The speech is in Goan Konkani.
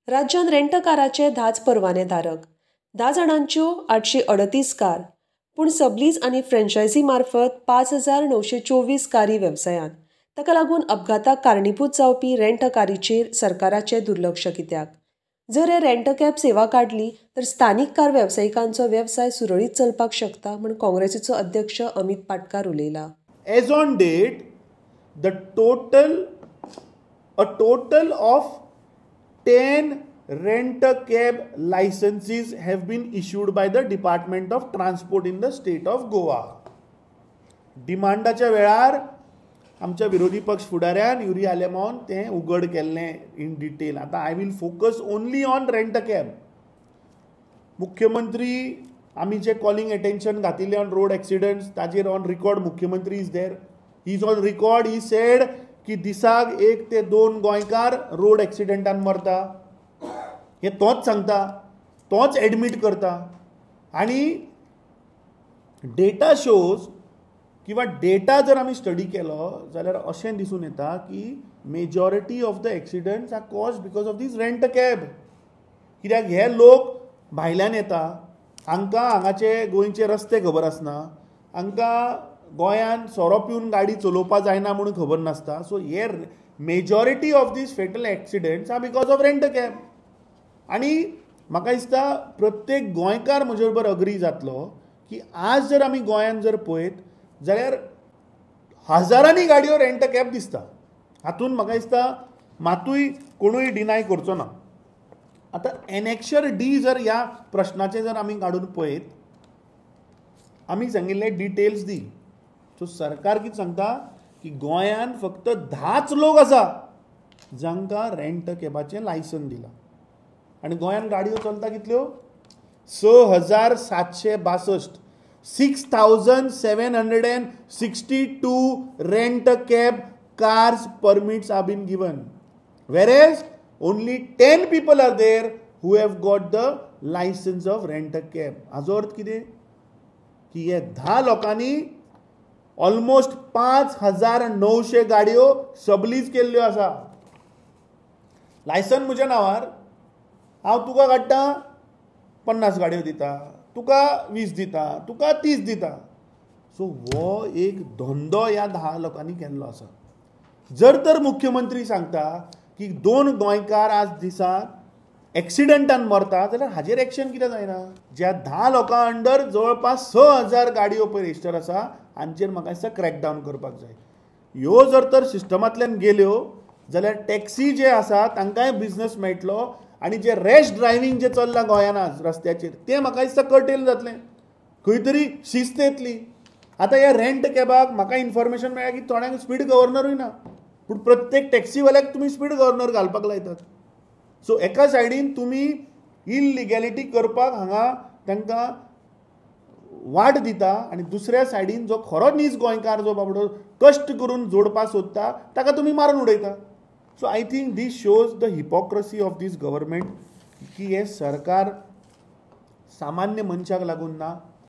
राज्यांत रेंट काराचे 10 परवाने धारक, 10 जाणांच्यो 838 कार, पूण सबलीज आनी फ्रँचायझी मार्फत 5924 कारी वेवसायांत. ताका लागून अपघाताक कारणीभूत जावपी रेंट कारीचेर सरकाराचें दुर्लक्ष कित्याक? जर हे रेंट कॅब सेवा काडली तर स्थानीक कार वेवसायिकांचो वेवसाय सुरळीत चलपाक शकता म्हूण काँग्रेसीचो अध्यक्ष Amit Patkar उलयला. As on date the total a total of 10 rent cab licenses have been issued by the Department of Transport in the state of Goa. डिमांडाच्या वेळार आमच्या विरोधी पक्ष फुडाऱ्यान युरी आलेमावन तें उगड केल्लें इन डिटेल. आतां I will focus only on rent cab. मुख्यमंत्री आमी जे कॉलिंग एटेन्शन घातिल्लें ऑन रोड एक्सिडंट्स ताजेर ऑन रिकॉर्ड मुख्यमंत्री is there, he is on record. He said की दिसाक 1 ते 2 गोंयकार रोड एक्सिडंटान मरता, हें तोच सांगता, तोच एडमीट करता. आनी डेटा शोज किंवा डेटा जर आमी स्टडी केलो जाल्यार अशें दिसून येता की majority of the accidents are caused because of these rent cab. कित्याक हे लोक भायल्यान येता, हांकां हांगाचे गोंयचे रस्ते खबर आसना, हांकां गोंयान सोरो पिवन गाडी चलोवपा जायना म्हणून खबर नासता. सो हे majority of these fatal accidents are because of rent cab. आनी म्हाका दिसता प्रत्येक गोंयकार म्हजे बरोबर अग्री जातलो की आज जर आमी गोंयान जर पळयत जाल्यार हजारांनी गाडयो रेंट कॅब दिसता. हातून म्हाका दिसता मातूय कोणूय डिनाय करचो ना. आतां एनेक्शर डी जर ह्या प्रश्नाचें जर आमी काडून पळयत, आमी सांगिल्ले डिटेल्स दी. सो सरकार कितें सांगता की गोंयान फक्त 10 लोक आसा जांकां रेंट कॅबाचें लायसन दिलां. आनी गोंयान गाडयो चलता कितल्यो? 6762, 6762 rent cab cars permits are been given, whereas only 10 people are there who have got the licence of rent cab. हाजो अर्थ कितें की हे 10 लोकांनी ऑलमोस्ट 5900 गाडयो सबलीज केल्ल्यो आसा. लायसन म्हज्या नांवार, हांव तुका काडटा 50 गाडयो दिता, तुका 20 दिता, तुका 30 दिता. सो हो एक धंदो ह्या 10 लोकांनी केल्लो आसा. जर तर मुख्यमंत्री सांगता की 2 गोंयकार आज दिसाक एक्सिडंटान मरता जाल्यार हाजेर एक्शन कित्याक जायना? ज्या 10 लोकां अंडर जवळपास 6000 गाडयो पळय रजिस्टर आसा हांचेर म्हाका दिसता क्रॅकडावन करपाक जाय. ह्यो जर तर सिस्टमांतल्यान गेल्यो जाल्यार टॅक्सी जे आसा तांकांय बिजनस मेळटलो आनी जे रॅश ड्रायव्हींग जें चल्लां गोंयान आज रस्त्याचेर तें म्हाका दिसता कर्टेल जातलें, खंय तरी शिस्त येतली. आतां ह्या रेंट कॅबाक म्हाका इन्फॉर्मेशन मेळ्ळा की थोड्यांक स्पीड गव्हर्नरूय ना, पूण प्रत्येक टॅक्सीवाल्याक तुमी स्पीड गव्हर्नर घालपाक लायतात. सो एका सायडीन तुमी इलिगॅलिटी करपाक हांगा तांकां वाट दिता आनी दुसऱ्या सायडीन जो खरो नीज गोंयकार जो बाबडो कश्ट करून जोडपाक सोदता ताका तुमी मारून उडयता. So I think this shows the hypocrisy of this government की हें सरकार सामान्य मनशाक लागून ना,